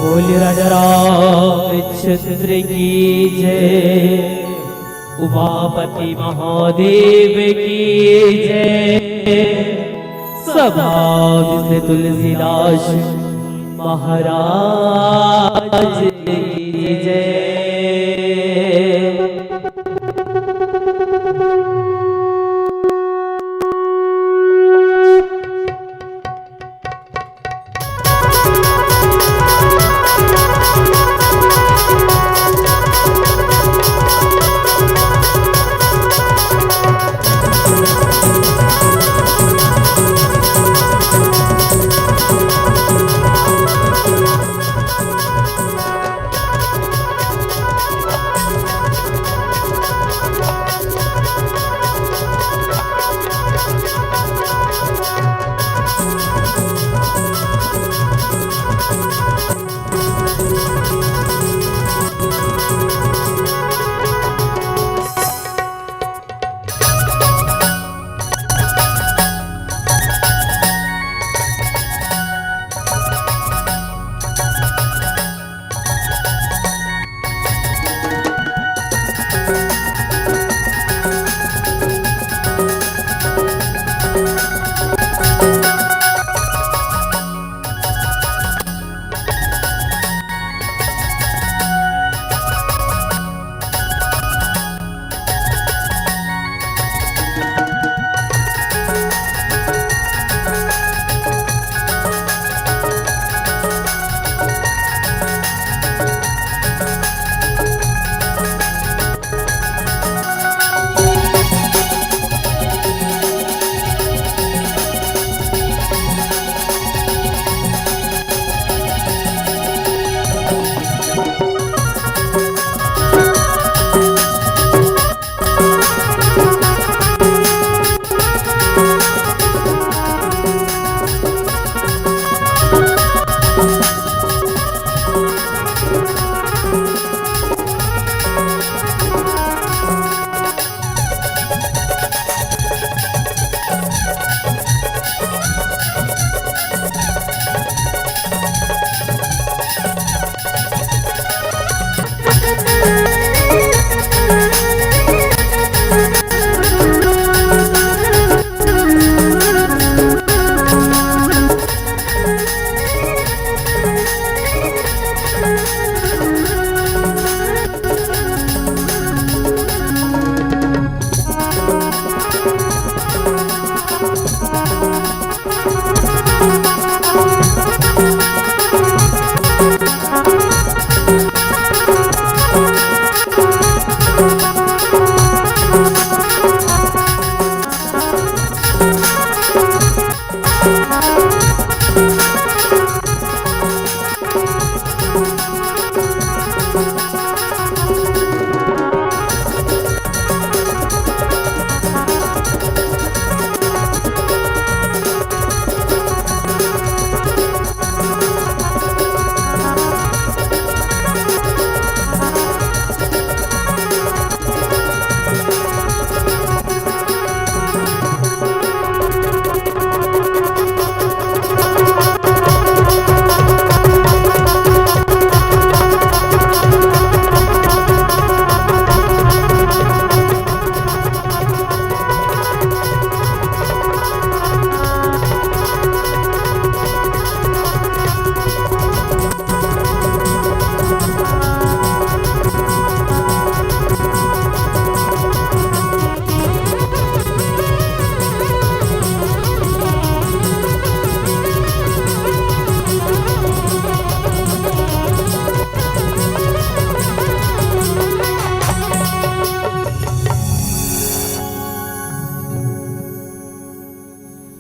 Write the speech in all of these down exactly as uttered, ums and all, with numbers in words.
बोल राजा रामचंद्र की जय, उमापति महादेव की जय, सभाविष्ट तुलसीदास महाराज की जय।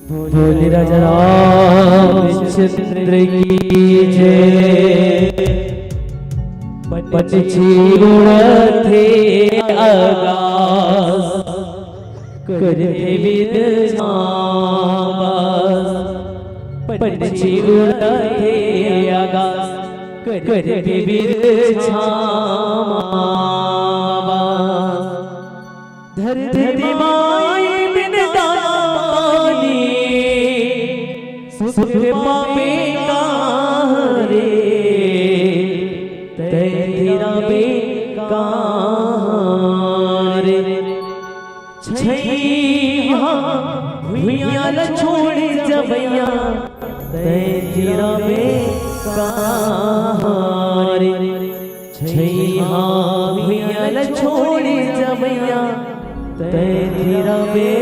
बोल राजा रामचंद्र की जय। पंछी उड़त हे आकाश, करथे विरझाम बास। पंछी उड़त हे आकाश, करथे विरझाम बास। धरती माई बिन दाना पानी, सुख पावे कहाँ रे? भुइयां ल छोड़ जबैया, तै तिरा में कहाँ रे? छैहा भुइयां ल छोड़ जबैया, तै तिरा में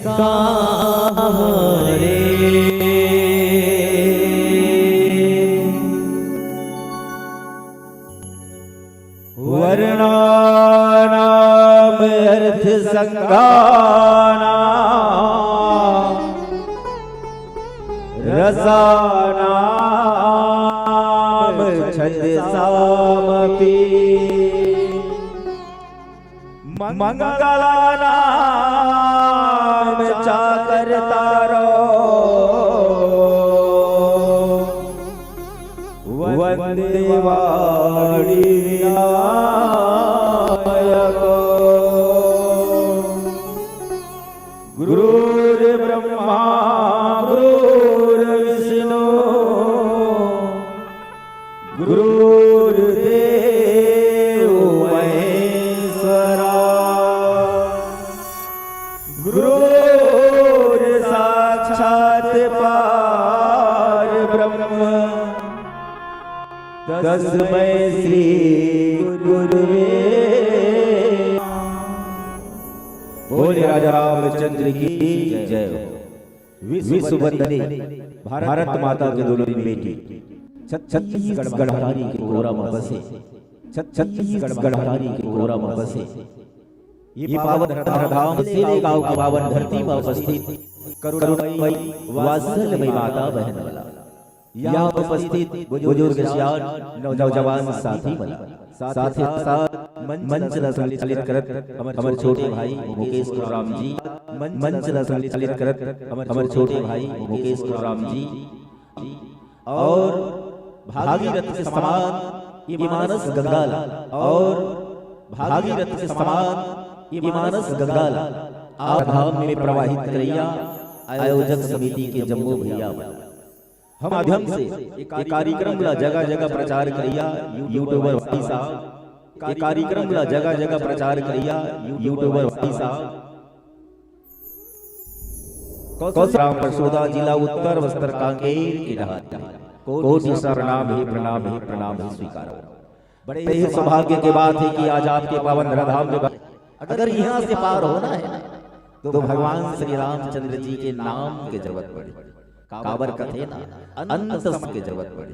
कहाँ रे? वर्णानाम अर्थ संगानाम रसानाम छंदसामपि मंगलानाम चाकरतारो वंदे वाणी विनायको। गुरुर्ब्रह्मा गुरुर्विष्णु गुरुर्देव महेश्वरा। गुरुर्साक्षात् पार ब्रह्म तस्मै श्री गुरुवे। बोले राजा रामचंद्र की जय। विश्व वंदनी भारत माता के दुलारी बेटी, छत्तीसगढ़ महारानी के कोरा म बसे, छत्तीसगढ़ महारानी के कोरा म बसे ये पावन धराधाम सेले गांव की पावन धरती म उपस्थित करुणामयी वात्सल्यमयी माता बहन वाला, यहाँ उपस्थित बुजुर्ग सियान नौजवान साथी वाला, साथ ही साथ मंच ला संचालित करत हमर छोटे भाई मुकेश राम जी, मंच ला संचालित करत हमर छोटे भाई मुकेश राम जी, और भागीरथ के समान ये मानस गंगा ला, और भागीरथ के समान ये मानस गंगा ला आप धाम में प्रवाहित करैया आयोजक समिति के जम्मो भैया मन, हम माध्यम से ये कार्यक्रम ला जगह जगह प्रचार करैया यूट्यूबर भाई साहब, ये कार्यक्रम ला जगह जगह प्रचार करैया यूट्यूबर भाई साहब, कौशल राम परसोदा, जिला उत्तर बस्तर कांकेर के डहार। कोटि प्रणाम हे, प्रणाम हे, प्रणाम हे स्वीकार। बड़े ही सौभाग्य के बात हे कि आज आपके पावन धराधाम में बा-, अगर यहाँ से पार होना हे ना, तो भगवान श्री रामचंद्र जी के नाम के जरूरत पड़े। काबर कथे ना, अंत के जरूरत पड़े।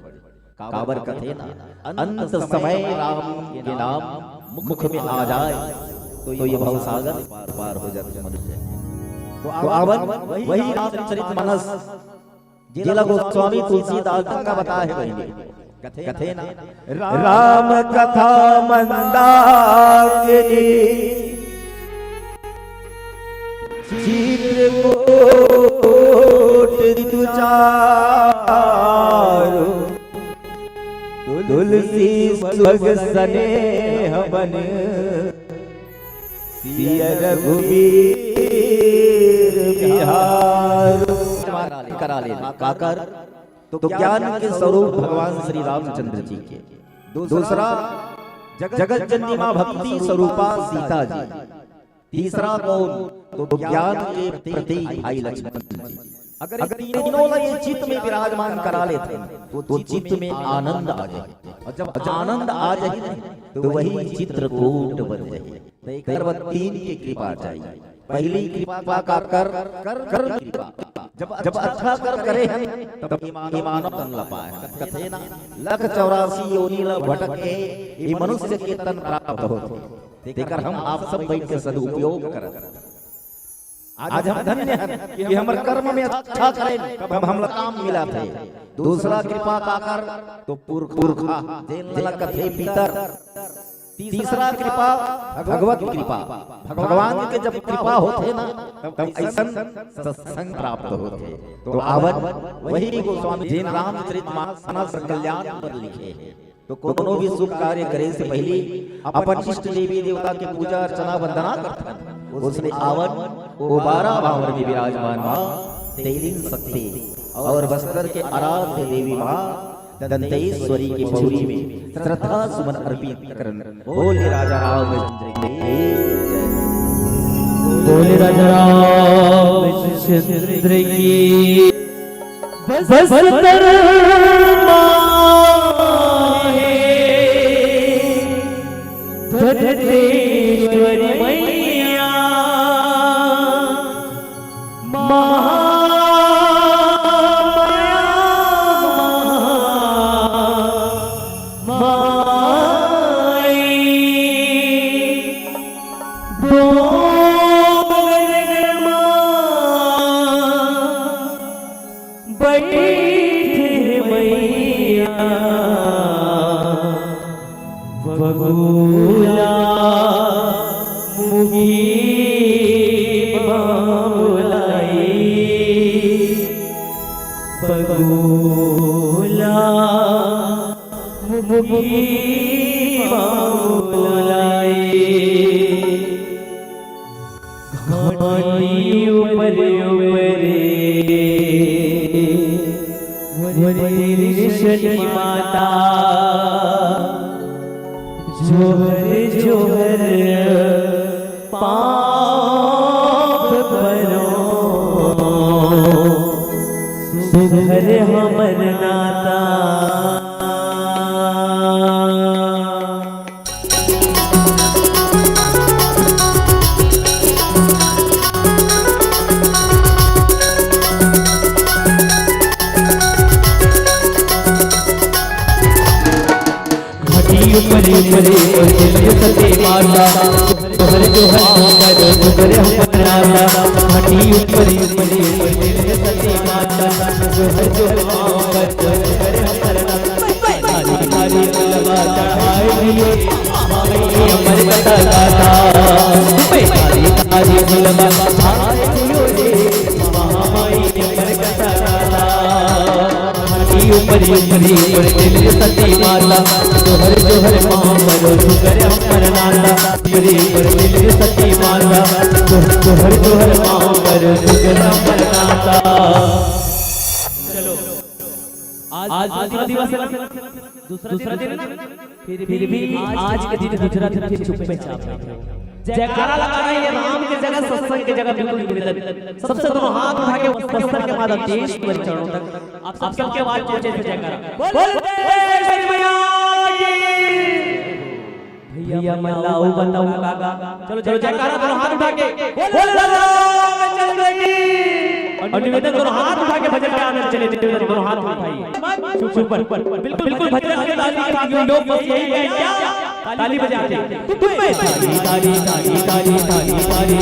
काबर कथे ना, अंत समय राम के नाम मुख में आ जाए, तो ये भवसागर पार, पार हो जाथे मनुष्य। तो आवन वही रामचरित मानस, जेला गोस्वामी तुलसीदास का बताए हे बहिनी। कथे ना, राम कथा मंदाकिनी चित्रकूट दुचारु, तुलसी सुभग सनेह बन सिय रघुबीर बिहारु। करा ले, काकर तो ज्ञान के स्वरूप भगवान श्री रामचंद्र जी के। दूसरा, जगत जननी माँ भक्ति स्वरूपा सीता जी। तीसरा कौन? तो ज्ञान के प्रतीक भाई लक्ष्मण जी। अगर इन तीनों ला ये चित्त में विराजमान करा लेथे, तो चित्त में आनंद आ जाए, और जब आनंद आ जाए, तो वही चित्रकूट बन जाए। तो एकर बर तीन के कृपा चाहिए। पहली कृपा काकर? कर्म कृपा। जब, जब अच्छा कर्म करे हन, तब ईमान, ईमान तन ला पाए हन। कथे ना, लख चौरासी योनि ला भटक के ये मनुष्य के तन प्राप्त होथे। तेकर हम आप सब बैठ के सदुपयोग करत। आज हम धन्य हन कि हमर कर्म में अच्छा करेन, तब हमला काम मिलत हे। दूसरा कृपा काकर? तो पुरखा, जेन ला कथे पितर। तीसरा कृपा भगवत कृपा। भगवान के जब कृपा होथे ना, तब ऐसन सत्संग प्राप्त होथे। तो आवन वही गोस्वामी जेन रामचरित मानस कल्याण पर लिखे हे। तो कोनो भी शुभ कार्य करे से पहली अपन इष्ट देवी देवता के पूजा अर्चना वंदना करथन। उसने आवन वो बारह भावर में विराजमान माँ तेलिंग शक्ति और बस्तर के आराध्य देवी माँ दंतेश्वरी की पौड़ी में श्रद्धा सुमन अर्पित करन। बोले राजा रामचंद्र की जय। बोले राजा रामचंद्र की। बस्तर माहे दंतेश्वरी मैया, महामाया माई, डोंगर मा बइठे हे मैया, बगुला मुखी बाबुलाई, बगुला मुखी बाबुलाई। घाटी ऊपर ऊपरे, वो तेरी शनि माता, जोहर जोहर पाँव परो, सुघर हमर नाता। घाटी ऊपरे ऊपरे, ओए दिल सती माता, जोहर जोहर हमर, सुघर हमर नाता। घाटी ऊपरे ऊपरे, ओए दिल सती माता, जोहर जोहर हमर, सुघर हमर नाता। तारी तारी फुलवा चढ़ाई दिए, माई अमर कथा गाता। तारी तारी फुलवा चढ़ाई दिए रे, माई अमर कथा गाता। ऊपरी ऊपरी ऊपर दिल सती माता, जोहर जोहर पाँव परो, सुघर हमर नाता। ऊपरी ऊपर दिल सती माता, जोहर जोहर पाँव परो, सुघर हमर नाता। चलो, आज दूसरा दिवस है ना, दूसरा दिन है ना, फिर भी आज के दिन गुजरात में चुप्पे चाप बैठे हो। जयकारा लगा रहे हैं राम की जगह, सत्संग की जगह, बिल्कुल निवेदन। सबसे दोनों हाथ उठा के बस्तर के माता दंतेश्वरी चरणों तक आप सबके आवाज पहुंचे से जयकारा। बोल दंतेश्वरी मैया की। भैया, मैं लाऊ बताऊं काका। चलो, चलो, जयकारा दोनों हाथ उठा के। बोल रामचंद्र की। और निवेदन दोनों हाथ उठा के भजन का आनंद चले, निवेदन दोनों हाथ उठाइए। ऊपर, ऊपर। बिल्कुल, बिल्कुल भजन के ताली के साथ लोग बस यही कहें क्या? ताली बजाते। तुम्हें ताली, ताली, ताली, ताली, ताली।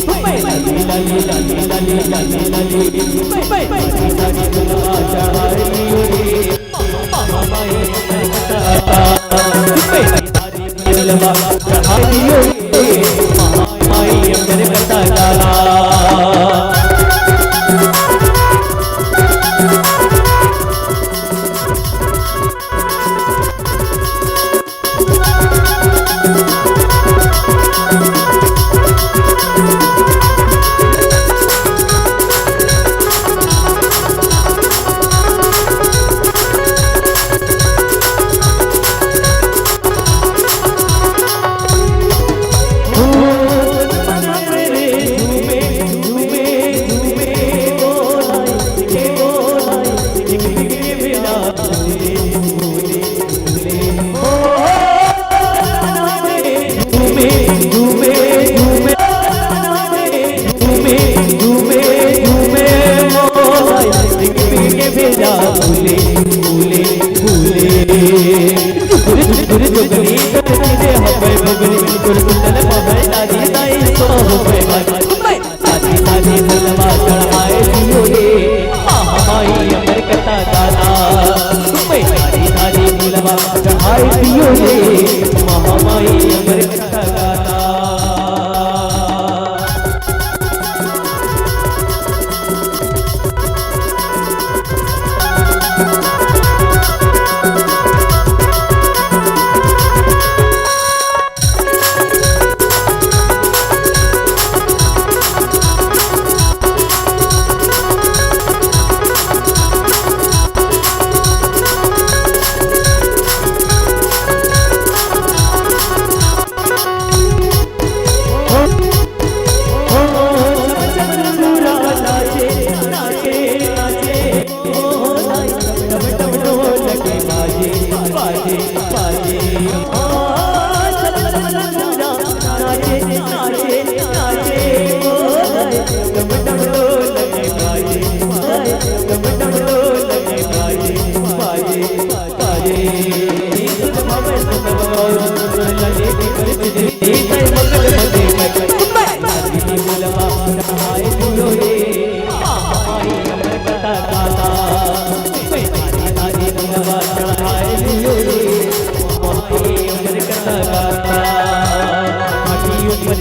तुम्हें ताली, ताली, ताली, ताली, ताली, ताली। तुम्हें ताली, ताली, ताली, ताली, ताली।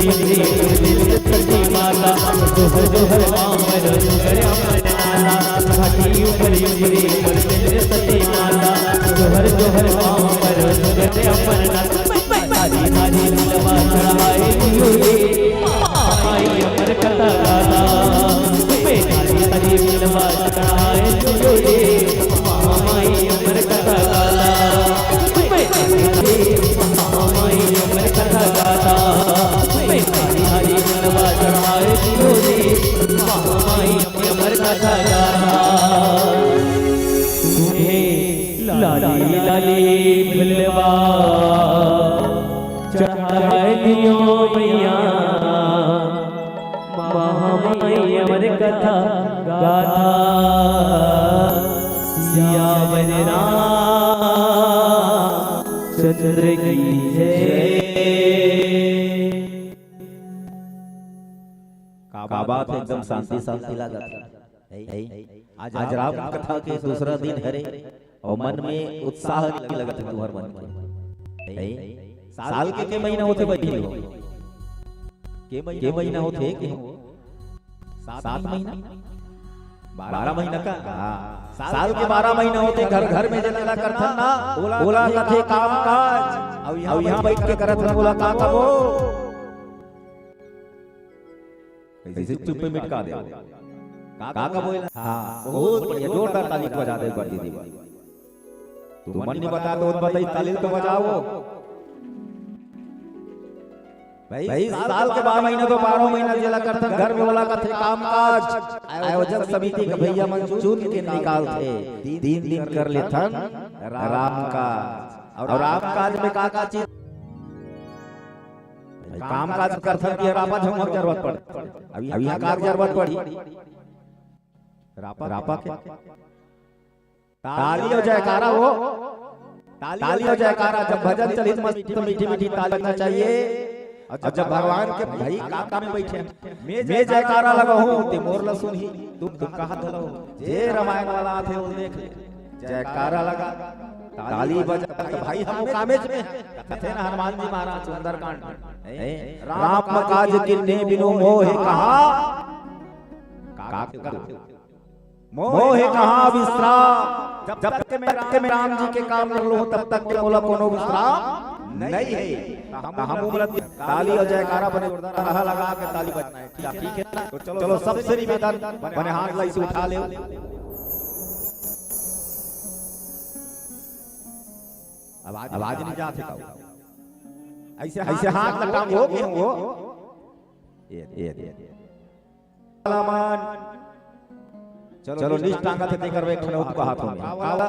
सती माता, जोहर जोहर पाँव पर करे अमर नाता, घाटी ऊपर ऊपरी पर सती माता, जोहर जोहर पाँव पर करे अमर नाता। मैं थारी थारी बिलवा चढ़ाए जियो रे, माई अमर कथा गाथा। मैं थारी थारी बिलवा चढ़ाए जियो रे, माई अमर कथा गाथा। मैं थारी थारी माई अमर कथा गाथा। मैं थारी थारी बिलवा चढ़ाए जियो रे, माई अमर कथा गाथा। तुझे लाली लाली बिलवा चढ़ाए दियो मैया, महामाई अमर कथा गाथा। सियावर रामचंद्र की जय। का बात है, एकदम शांति शांति लागत है। आज राम कथा के दूसरा दिन हरे और मन में उत्साह नहीं लगत है तुम्हार मन के। साल के के महीना होथे भाई हो? के महीना होथे के हो? सात महीना? बारह महीना का? हाँ। साल के बारह महीना होथे, घर घर में जेला करथन ना, ओला कथे काम काज। अब यहाँ बैठ के करत हन, ओला का कबो? कैसे चुप्पे मिटका दे? का का बोला? हाँ, बहुत बढ़िया, जोरदार ताली बजा दे एक बार दीदी। तुमन नहीं बता तो बताई, ताली तो बजाओ। भाई, साल के बारह महीना तो बारह महीना जेला करथन, घर में ओला कथे काम काज। आयोजन समिति के भैया मन चुन के निकालथे, तीन दिन कर लेथन राम काज। और राम काज में का का चीज? भाई, काम काज करथन कि रापा झुमर जरूरत पड़थे। अब यहाँ का जरूरत पड़ी? रापा, रापा के ताली और जयकारा हो। ताली और जयकारा, जब भजन चलित मस्त मीठी मीठी ताली बजना चाहिए। और जब भगवान के भाई काका में बैठे, मैं जयकारा लगाहूं ते मोर ला सुनही, तुम तुम कहा धलो, जे रामायण वाला आथे वो देख ले। जयकारा लगा, ताली बजा, तो भाई हम कामेज में कथे ना हनुमान जी महाराज सुंदरकांड में, हैं? राम काज किन्ने बिनु मोहे कहा, का करूं? मोहे कहाँ विश्राम, जब तक के मैं राम जी के काम कर लूँ, तब तक के मोला कोनो विश्राम नहीं है। तो हम उमलत ताली और जयकारा बने जोरदार रहा लगा के ताली बजना है। ठीक है, ठीक है ना? तो चलो, चलो सबसे निवेदन, बने हाथ ला इसे उठा ले। आवाज, आवाज नहीं जात है का? ऐसे, ऐसे हाथ लटाओ, हो गए हो। ये, ये, ये। चलो, चलो, नीच टांगा थे, तेकर एक ठन अउ कहात हों। काला?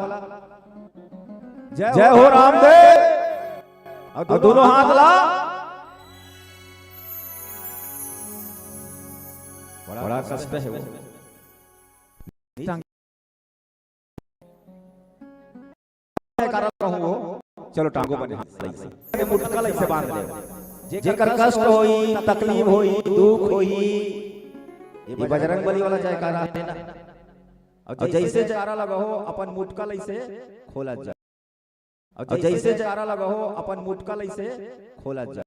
जय हो रामदेव। और दोनों हाथ ला। बड़ा कष्ट है वो। नीच टांगा। कारण कहूँ वो, चलो टांगो बने हाथ लइसे। मुटकल ऐसे बांध ले। जेकर कष्ट होई, तकलीफ होई, दुख होई, ये बजरंग बली वाला जयकारा है ना। और जैसे जयकारा लगाओ, अपन मुटकल ऐसे खोला जा। और जैसे जयकारा लगाओ, अपन मुटकल ऐसे खोला जा।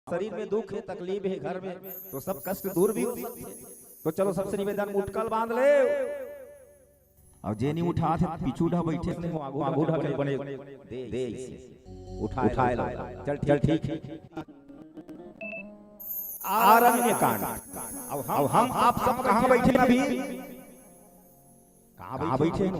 शरीर में दुख है, तकलीफ है, घर में, तो सब कष्ट दूर भी हो सकते हैं। तो चलो, सबसे निवेदन, मुटकल बांध ले। और जे नहीं उठात हे, पीछू ढा बैठे, आगू, आगू ढा के बने दे, दे इसे। उठाए, उठाए लो। चल, चल, ठीक है। आरण्य कांड। अब हम, अब हम आप सब कहाँ बैठे अभी? कहाँ बैठे हो?